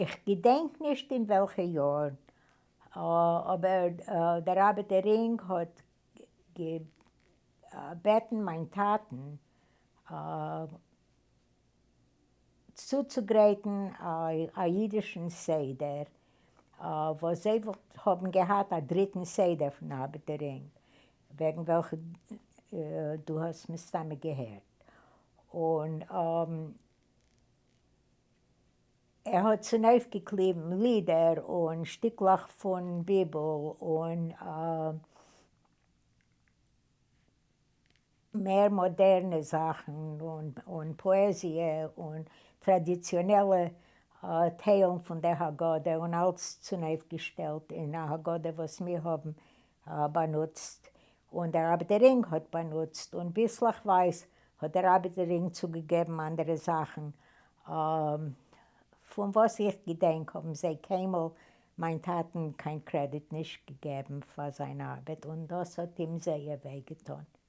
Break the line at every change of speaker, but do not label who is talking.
איך געדענק נישט אין וועלכע יאר, אבער דער ארבעטער רינג האט געבעטן מיין טאטן צוצוגרייטן א אידישן סדר, וואס זיי האבן געהאט א דריטן סדר פון ארבעטער רינג, וועגן וועלכע דו האסט מסתמא געהערט, און ער האט צונויפגעקליבן לידער און שטיקלעך פון ביבל און מער מאדערנע זאכן און פאעזיע און טראדיציאנעלע טיילן פון דער הגדה און אלץ צונויפגעשטעלט אין א הגדה וואס מיר האבן באנוצט און דער ארבעטער רינג האט באנוצט, און ביסלעכווייז האט דער ארבעטער רינג צוגעגעבן אנדערע זאכן. פון וואס איך געדענק האבן זיי קיינמאל מיין טאטן קיין קרעדיט נישט געגעבן פאר זיין ארבעט, און דאס האט אים זייער וויי געטון.